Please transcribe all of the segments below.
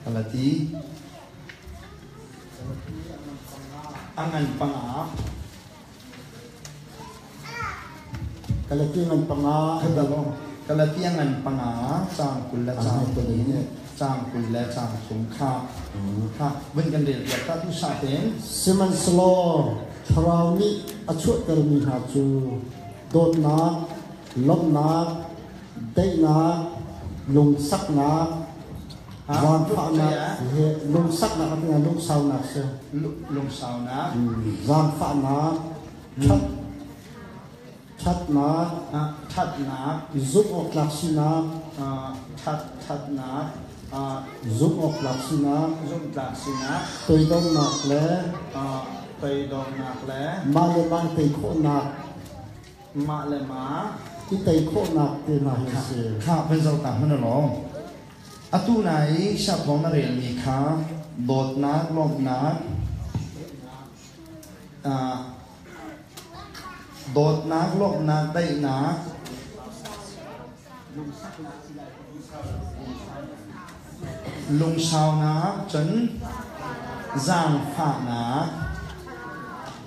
Galati a ngan panga. Galati ngan panga. Galati a ngan panga caang 20 le caang caang 20 le caang thum kha kha vun kan rel piak ta tu sa tein. Sihmanhsehlaw Thlarau nih a chuahtermi hna cu dawtnak, lawmhnak, daihnak, lungsaknak, zaangfahnak he lungsaknak a ti lungsaunak si. Lungsaunak. Zaangfahnak, ṭhat, ṭhatnak, ṭhatnak, zumh awk tlak sinak, ṭhat, ṭhatnak, zumh awk tlak sinak, zumh tlak sinak, toidornak le toidornak le mah le mah tei khawhnak mah le mah i tei khawhnak te hna hi a si. Kha van zoh ta hmanh law atu nai siaphawng na relmi kha dawtnak lawmhnak dawtnak lawmhnak daihnak lungsaunak cun zaangfahnak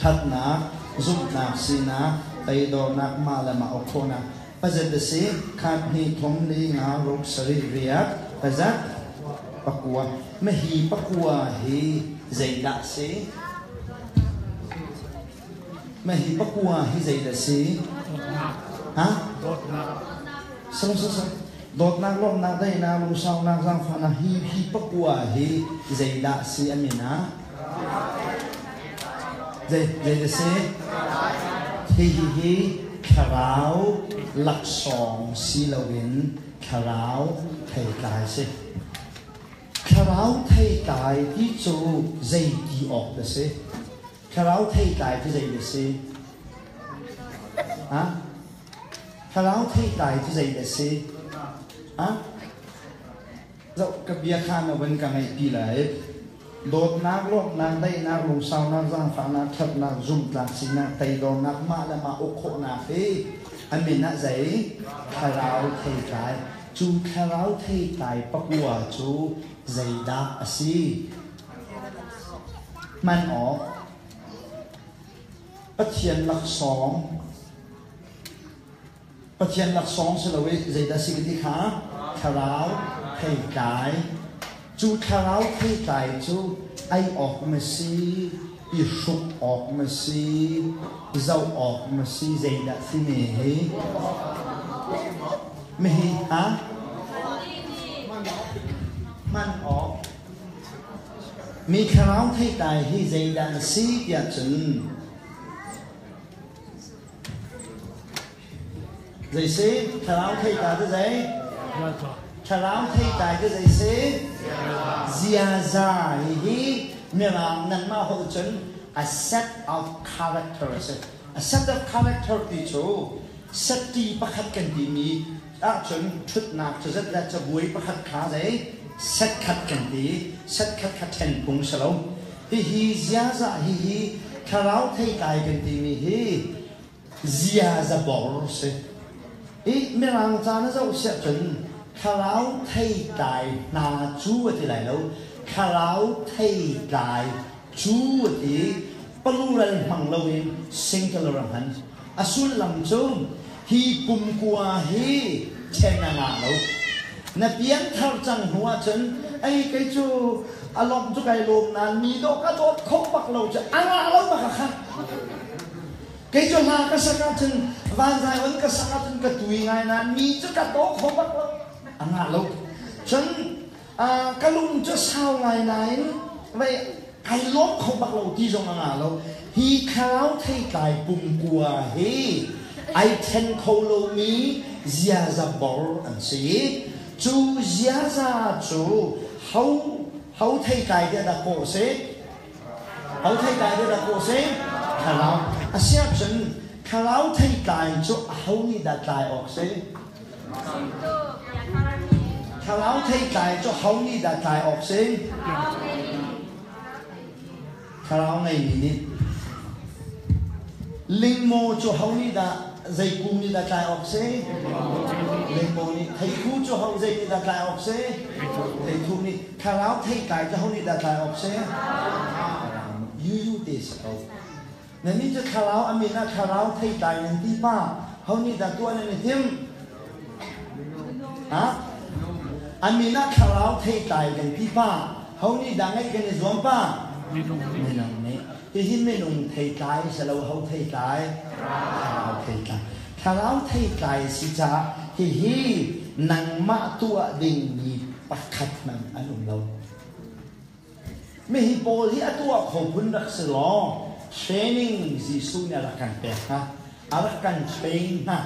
ṭhatnak zumhnak sinak toidornak mah le mah uk khawhnak pazat a si khat hnih thum li nga ruk sarih riat pazat pakua mahi pakua hi zeidah si Mah hi pakua hi zeidah a si? Ha? Sung sung sung. Dawtnak, lawmhnak, daihnak, lungsaunak, zaangfahnak hi hi pakua hi zeidah a si a min ah? Zei zeidah si? Hi hi hi thlarau laksawng si loin thlarau theitlai si. Thlarau theitlai ti cu zei ti awk dah si? Thlarau theitlai cu zei dah si? Ha? Thlarau theitlai cu zei dah si? Ha? Zoh ka bia kha na van ka ngaihpi lai. Dawtnak, lawmhnak, daihnak, lungsaunak, zaangfahnak, ṭhatnak, zumhtlak sinak, teidornak, mah le mah uk khawhnak hi a min ah zei? Thlarau theitlai. Cu thlarau theitlai pakua cu zeidah a si? Hman awk Pathian laksawng Pathian laksawng si lo i zeidah si ka ti kha thlarau theitlai cu thlarau theitlai cu ei awk ma si i hruk awk ma si zoh awk ma si zeidah si me hi me hi ha hman awk Mi thlarau theitlai hi zeidah na si tiah cun zei si? Thlarau theitlai cu zei? Thlarau theitlai cu zei si? Ziaza hihi Mirang nanmah holh cun a set of character a si. A set of character ti cu setti pakhat kan timi ahcun ṭhutnak cu zat le cabuai pakhat kha zei set khat kan ti set khat kha ṭhen phung si lo hihi ziaza hihi thlarau theitlai kan timi hi ziaza bor si i mirang ca na zoh siah cun thlarau theitlai hna cu a ti lai lo thlarau theitlai cu a ti plural hmang loin singular a hman A sullam cu hi pumkua hi ṭhen a ngah lo. Na piangthar cang hnu ahcun ei kei cu a lawmh cu kai lawm nain mi dawh ka dawt kho bak lo cu a ngah lo bak a kha. Kei cu hla ka sak ahcun vanzai on ka sak ahcun ka tui ngai nain mi cu ka daw kho bak lo. A ngah lo. Cun ka lung cu sau ngai nain vei ai lawm kho bak lo ti zong a ngah lo. Hi thlarau theitlai pumkua hi ai then kho lomi ziaza bor an si. Cu ziaza cu ho ho theitlai tiah dah kawh si? Ho theitlai tiah dah kawh si? Thlarau. Asiahcun thlarau theitlai cu aho nih dah tlai awk si? Thlarau theitlai cu ho nih dah tlai awk si? Thlarau ngeimi nih. Lingmaw cu ho nih dah zei kung nih dah tlai awk si? Lingmaw nih. Theiku cu ho zei nih dah tlai awk si? Theiku. nih thlarau theitlai cu ho nih dah tlai awk si? Yuyu te si ko. Nannih cu thlarau a min ah thlarau theitlai nan ti pa. Ho nih dah tuah nan i tim? Ha? A min ah thlarau theitlai kan ti pa. Ho nih dah ngeih kan i zuam pa? Minung nih. Hihi minung theitlai si lo ho theitlai? Thlarau theitlai. Thlarau theitlai si caah hihi nangmah tuah dingmi pakhat hmanh an um lo. Mihi pawl hi a tuah kho phun rak si law training Jesuh nih a rak kan pek hnga. A rak kan train hnga.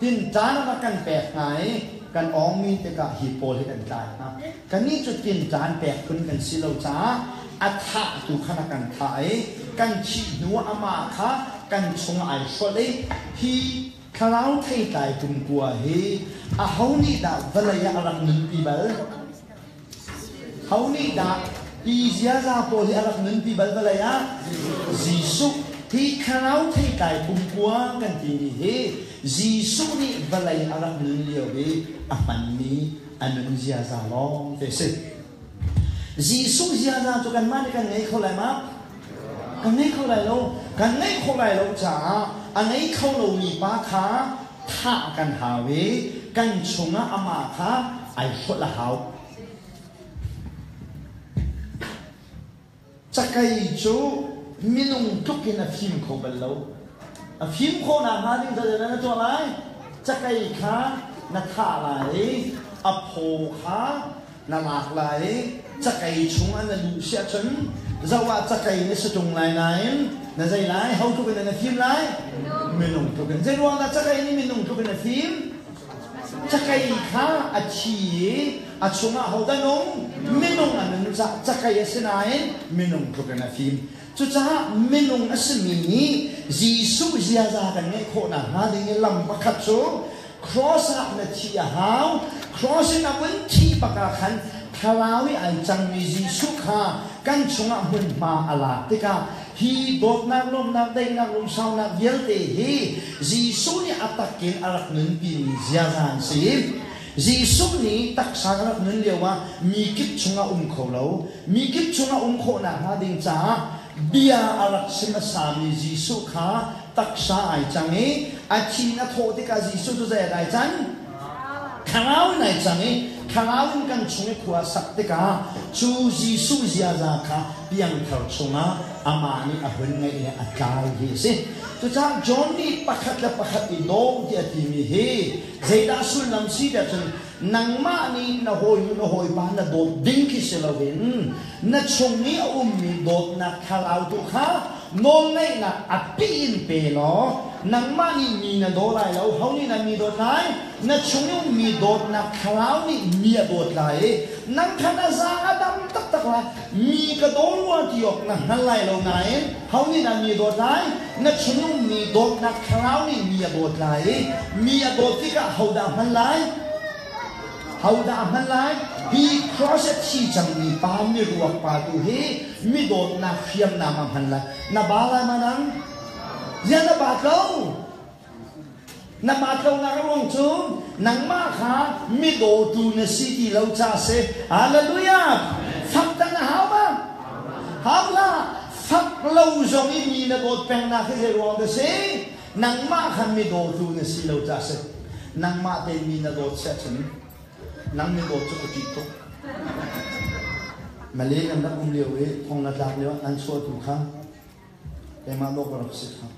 Tinṭan a rak kan pek hnga i kan awngmi tikah hi pawl hi kan tlai hnga. Kannih cu tinṭan pek phun kan si lo caah a thah tu khan a kan thah i kan thih hnu ah amah kha kan chungah ai hrolh i hi thlarau theitlai kumkua hi aho nih dah vawlei ah a rak nunpi bal? Ho nih dah hi ziaza pawl hi a rak nunpi bal vawlei ah? Jesuh. Hi thlarau theitlai kumkua kan timi hi Jesuh nih vawlei a rak nun lio i a hmanmi a nun ziaza lawng te si. Jesuh ziaza cu kanmah nih kan ngei kho lai ma? Kan ngei kho lai lo. Kan ngeih khawh lai lo caah a ngei kho lomi pa kha thah kan hau i kan chungah amah kha ai hrolh a hau. Cakei cu minung tluk in a fim kho bal lo. A fim khawhnak hnga ding zeidah na tuah lai? Cakei kha na thah lai i a phaw kha na lak lai i cakei chungah na luh si ahcun zoh ah cakei na si ṭung lai nain na zei lai? Ho tluk in na fim lai? Minung tluk in. Zei ruang dah cakei nih minung tluk in a fim? Cakei kha a thi i a chungah hodah nung? Minung a nun caah cakei a si nain minung tluk in a fim. Cucaah minung a simi nih Jesuh ziaza kan ngeih khawh nakhnga ding i lam pakhat cu cross ah na thih a hau. Cross in a vun thih bak ah khan thlarau i ai cangmi Jesuh kha kan chungah hmunhma a lak tikah hi dawtnak, lawmhnak, daihnak, lungsaunak vialte hi Jesuh nih a tak in a rak nunpimi ziaza an si. Jesuh nih taksa ka rak nun lioah mi kip chungah um kho lo, mi kip chungah um khawhnak hnga ding caah bia a rak si hmasami Jesuh kha taksa ai cang i a thi in a thawh tikah Jesuh cu zei ah dah ai can? Thlarau in ai cang i thlarau in kan chung i khua a sak tikah cu Jesuh ziaza kha piangthar chungah amah nih a hun ngeih le a tlai hi a si. Cucaah John nih pakhat le pakhat i daw tiah a timi hi zeidah sullam si tiah cun nangmah nih na hawinu na hawipa na dawt ding khi si loin na chung i a ummi dawtnak thlarau tu kha nawlngeihnak a pi in pe law nangmah nih mi na daw lai lo ho nih na mi dawt lai na chung i ummi dawtnak thlarau nih mi a dawt lai i nang kha na zaang a dam taktak lai mi ka daw rua ti awk na hngal lai lo nain ho nih dah mi dawt lai na chung i ummi dawtnak thlarau nih mi a dawt lai i mi a dawt tikah hodah hman lai Hodah a hman lai? Hi cross a thi cangmi pa miruak pa tu hi mi dawtnak hriamnam a hman lai. Na ba lai ma nang? Ziah na baat lo? Na baat lonak a ruang cu nangmah kha mi dawtu na si ti lo ca si. Hallelujah! Fak ta na hau ma? Hau hlah. Fak lo zong i mi na dawt pengnak hi zei ruang dah si? Nangmah khan mi dawtu na si lo ca si. Nangmah te mi na dawt si ahcun nang mi dawt cu ka ṭih tuk. Malay nan rak um lio i thong na tlak lio an chuahtu kha keimah dawh ka rak si kha.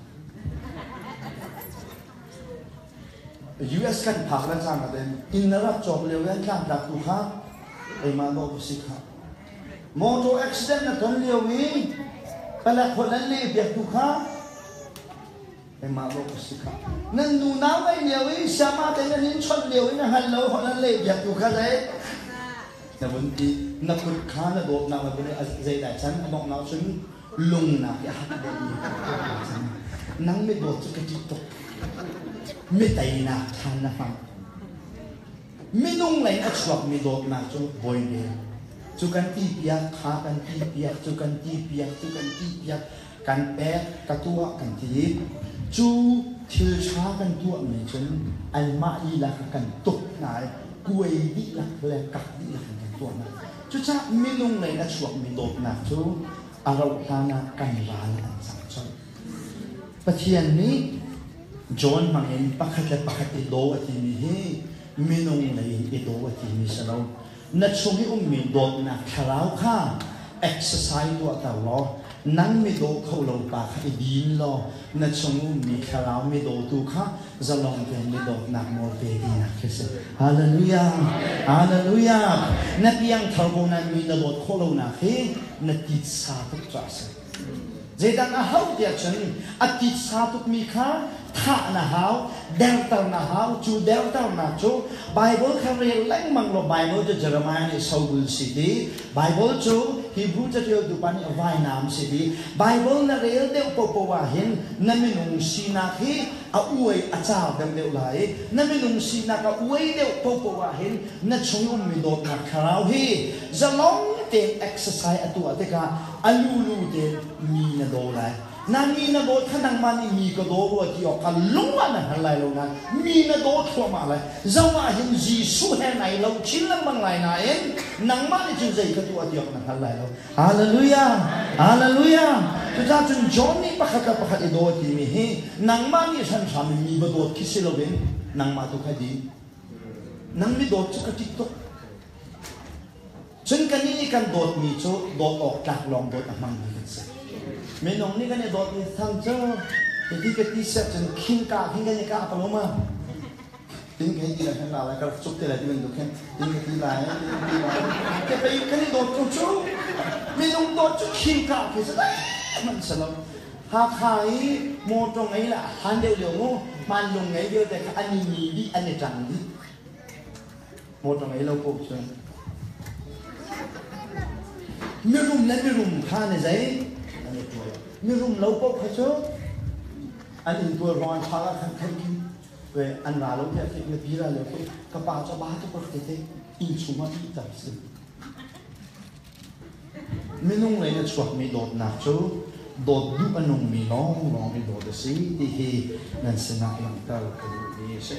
US kan phak le cang ah inn na rak cawk lio i an tlangtlaktu kha keimah dawh ka si kha. Motor accident na ton lio i palek holh an leh piaktu kha keimah dawh ka si kha. Nan nu nau ngei lio i siama te nan in chawnh lio i na hngal lo holh an leh piaktu kha zei na vun ti na kut kha na dawtnak na vun zeidah can a donghnak cun lungnak i a hak deuhmi nang mi dawt cu ka ṭih tuk mi teinak ṭhan na hmang Minung lei a chuakmi dawtnak cu bawi vel. Cu kan ti piak, kha kan ti piak, cu kan ti piak, cu kan ti piak, kan pek, ka tuah kan ti. Cu thil ṭha kan tuahmi cun anmah lila kha kan tuk hna i kuai dihlak le kak dihlak in kan tuah hna. Cucaah minung lei a chuakmi dawtnak cu a rauh hlan ah kan ral an cang colh. Pathian nih John hmangin pakhat le pakhat i daw a timi hi minung lei in i daw a timi si lo. Na chung i ummi dawtnak thlarau kha exercise tuahter law nang mi daw kho lo pa kha i din law na chung ummi thlarau mi dawtu kha zalong tein mi dawtnak nawl pe tinak khi si. Hallelujah! Hallelujah! Na piangthar ko nain mi na dawt khawh lonak hi na titsa tuk caah a si. Zeidang a hauh tiah cun a titsa tukmi kha thah na hau, derter na hau. Cu derternak cu Baibal kha rel lengmang law Baibal cu Jeremiah nih sobul si ti, Baibal cu Hebrew catialtu pa nih vainam si ti, Baibal na rel deuh paohpaoh ah hin na minung sinak hi a uai a car deuhdeuh lai. Na minung sinak a uai deuh paohpaoh ah hin na chung ummi dawtnak thlarau hi zalong tein exercise a tuah tikah a lulu tein mi na daw lai. Na mi na dawt kha nangmah nih mi ka daw rua ti awk kha lung ah na hngal lai lo nain mi na daw thluahmah lai. Zoh ah hin Jesuh he nai lo chin lengmang lai nain nangmah nih cun zei ka tuah ti awk na hngal lai lo. Hallelujah! Hallelujah! Cucaah cun John nih pakhat le pakhat i daw timi hi nangmah nih hranhram in mi va dawt khi si loin nangmah tu kha di. Nang mi dawt cu ka ṭih tuk. Cun kannih nih kan dawtmi cu dawt awk tlak lawng dawt a hmangmi kan si. Minung nih kan i dawtmi thang cu hiti ka ti siah cun khingka khin kan i kah ko lo ma? Tin ka hei ti lai khan ra lai ka rak cuk te lai ti bantuk khin tin ka ti lai tin ka ti lai. Ke pei kan i dawt ko cu. Minung dawt cu khingka khi si hmanh si lo. Hakha i motor ngei le hlan deuh lio mu hmanlung ngei vialte kha an i ni dih an i ṭang dih. Motor ngei lo paoh cu mirum le mirum kha ni zei an i tual. Mirum lo paoh kha cu an inntual ruang an ṭha ah khan theih khi ve an ra lo tiah theih na pi ra lio khi ka pa cu a ba tuk rak te te inn chung ah ih ter si. Minung lei in a chuakmi dawtnak cu dawt duh a nungmi lawnglawng i dawt a si ti hi nan sinah langhter ka duhmi a si.